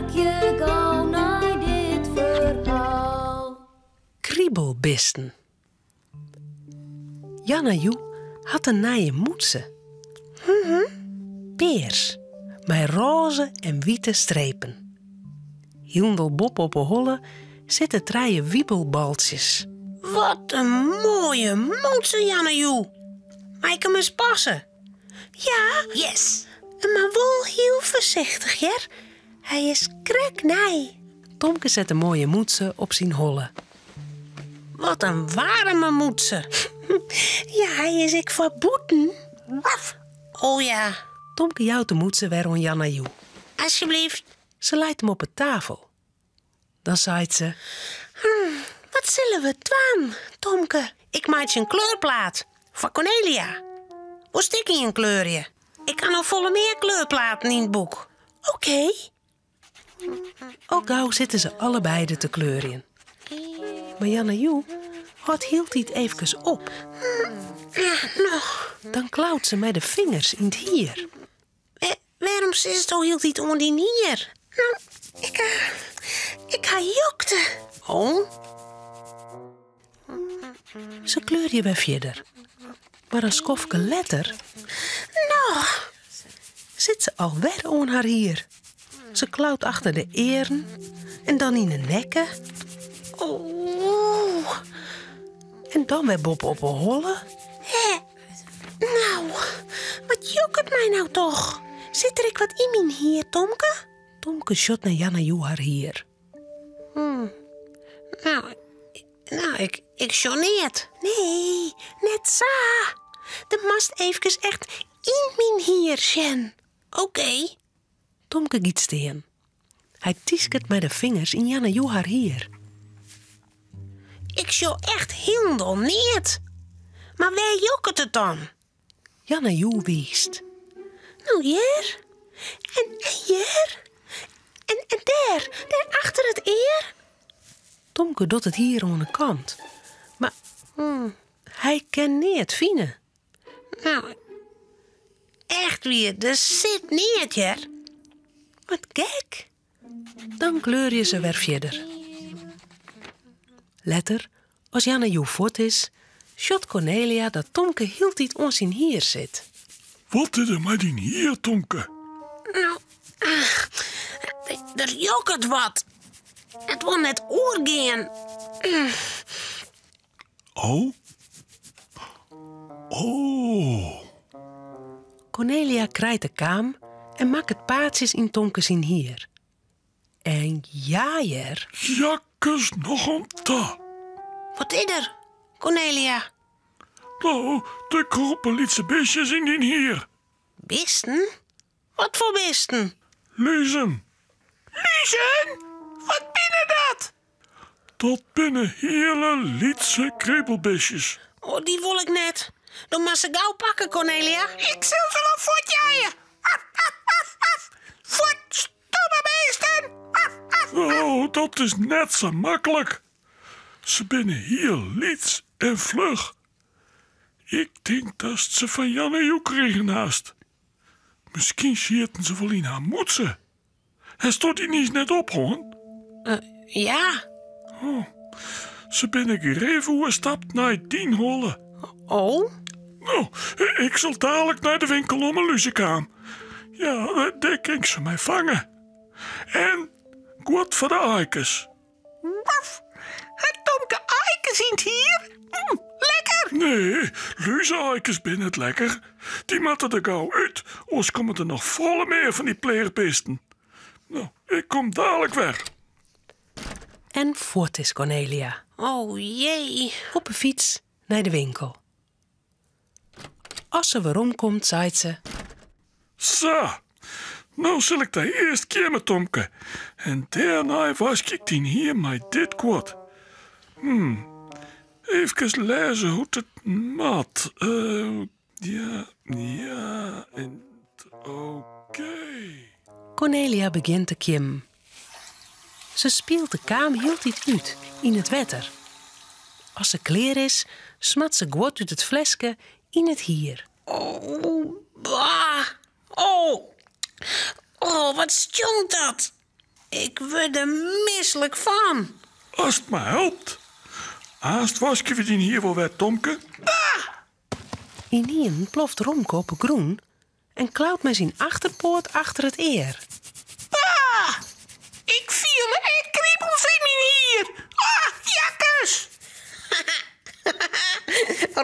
Harkje gau nei dit ferhaal. Kribelbisten. Janna Joe hat in nije mûtse. Pears, mei rôze en wite strepen. Hielendal boppe op 'e holle sitte trije wiebelbaltsjes. Wat in moaie mûtse, Janna Joe. Mei ik him ris passe? Ja? Yes! Mar wol hiel foarsichtich, hear. Hy is krekt nij. Tomke set de moaie mûtse op syn holle. Wat in waarme mûtse. Ja, hy is ek foar bûten. Oh ja. Tomke jout de mûtse wer oan Janna Joe. Asjebleaft. Se leit him op 'e tafel. Dan seit se. Wat sille we dwaan, Tomke? Ik meitsje in kleurplaat foar Cornelia. Wolst ek ien kleurje? Ik ha noch folle mear kleurplaten yn it boek. Oké. Al gau sitte se allebeide te kleurjen. Mar Janna Joe hâldt hieltyd eefkes op. Dan klaut se mei de fingers yn it hier. Wêrom sitsto hieltyd oan dyn hier? No, ik, ik ha jokte. Oh. Se kleurje wer fierder. Mar in skoftke letter. No. Sit se alwer oan har hier. Se klaut achter de earen en dan yn 'e nekke. Oh. En dan wer boppe op 'e holle. Hè? Nou, wat jokket my no toch? Sit der ek wat yn myn hier, Tomke? Tomke sjocht nei Janna Joe har hier. Nou, nou, ik, ik sjoch neat. Nee, net sa. Do moatst eefkes echt yn myn hier sjen. Oké. Tomke giet stean. Hy tysket mei de fingers yn Janna Joe har hier. Ik sjoch echt hielendal neat. Mar wêr jokket it dan? Janna Joe wiist. No hjir. En hjir. En, en dêr, dêr achter it ear. Tomke docht it hier oan 'e kant. Mar hy kin neat fine. No, echt wier, der sit neat hear. Wat gek. Dan kleurje se wer fierder. Letter, as Janna Joe fuort is, sjocht Cornelia dat Tomke hieltyd oan syn hier sit. Wat is der mei dyn hier, Tomke? No, der jokket wat. It wol net oergean. Oh? Oh. Cornelia krijt de kaam en makket paadsjes yn Tomke syn hier. En ja hear. Jakkes noch oan ta. Wat is der, Cornelia? No, der krûpe lytse bistjes yn dyn hier. Bisten? Wat foar bisten? Luzen. Luzen? Wat binne dat? Dat binne hiele lytse kribelbistjes. Oh, dy wol ik net. Do moatst se gau pakke, Cornelia. Ik sil se wol fuortjeie. Af, af, af, af. Fuort, stomme beesten. Af, af, af. Oh, dat is net sa maklik. Se binne hiel lyts en fluch. Ik tink datst se fan Janna Joe krigen hast. Miskien sieten se wol yn har mûtse. Hasto dy niis net ophongen? Ja. Oh, se binne grif oerstapt nei dyn holle. Oh? No, ik sil dalik nei de winkel om in luzekaam. Ja, dêr kin ik se mei fange. En guod foar de aaikes. Waf! Hat Tomke aaikes yn 't hier? Mm, lekker! Nee, luze-aaikes binne net lekker. Dy moatte der gau út, oars komme der noch folle mear fan dy pleachbisten. No, ik kom dalik wer. En fuort is Cornelia. Oh jee. Op 'e fyts nei de winkel. As se weromkomt, seit se. Sa, no sil ik dy earst kjimme, Tomke. En dêrnei waskje ik dyn hier mei dit guod. Hmm, eefkes lêze hoe't it moat. Uh, ja, ja, en oké. Cornelia begjint te kjimmen. Se spielt de kaam hieltyd út yn it wetter. As se klear is, smart se guod út it fleske yn it hier. Oh, bah. Oh. Oh, wat stjonkt dat. Ik wurd der mislik fan. As 't mar helpt. Aanst waskje we dyn hier wol wer, Tomke. Bah! Ynienen ploft Romke op 'e grûn en klaut mei syn achterpoat achter it ear. Bah! Ik fiel ek kribels yn myn hier. Ah, jakkes!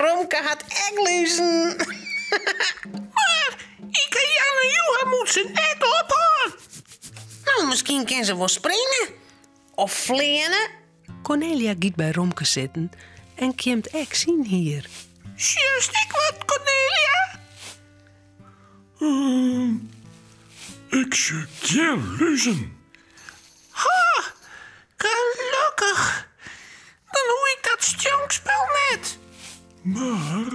Romke hat ek luzen. Mar ik ha Jan en Juha mûtsen ek op hân. No, miskien kin se wol springe of fleane. Kornelia giet by Romke sitten en kjimt ek syn hier. Sjochst ek wat, Kornelia? Ik sjoch gjin luzen. Ha, gelokkich. Dan hoech ik dat stjonkspul net. Mar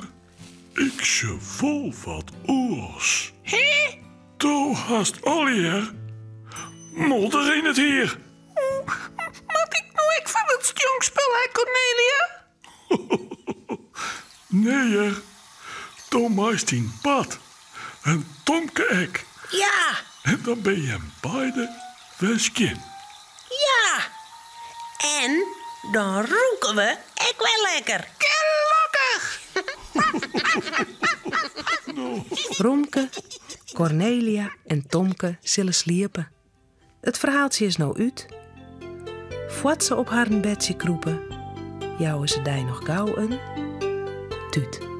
ik sjoch wol wat oars. Hé? Do hast allegear modder yn it hier. Moat ik no ek fan dat stjonkspul ha, Kornelia? Nee hear, do meist yn bad. En Tomke ek. Ja! En dan binne jim beide wer skjin. Ja! En dan rûke we ek wer lekker. Gelokkich! Romke, Kornelia en Tomke sille sliepe. It ferhaaltsje is no út. Foar't se op harren bedsje krûpe, jouwe se dy noch gau in tút.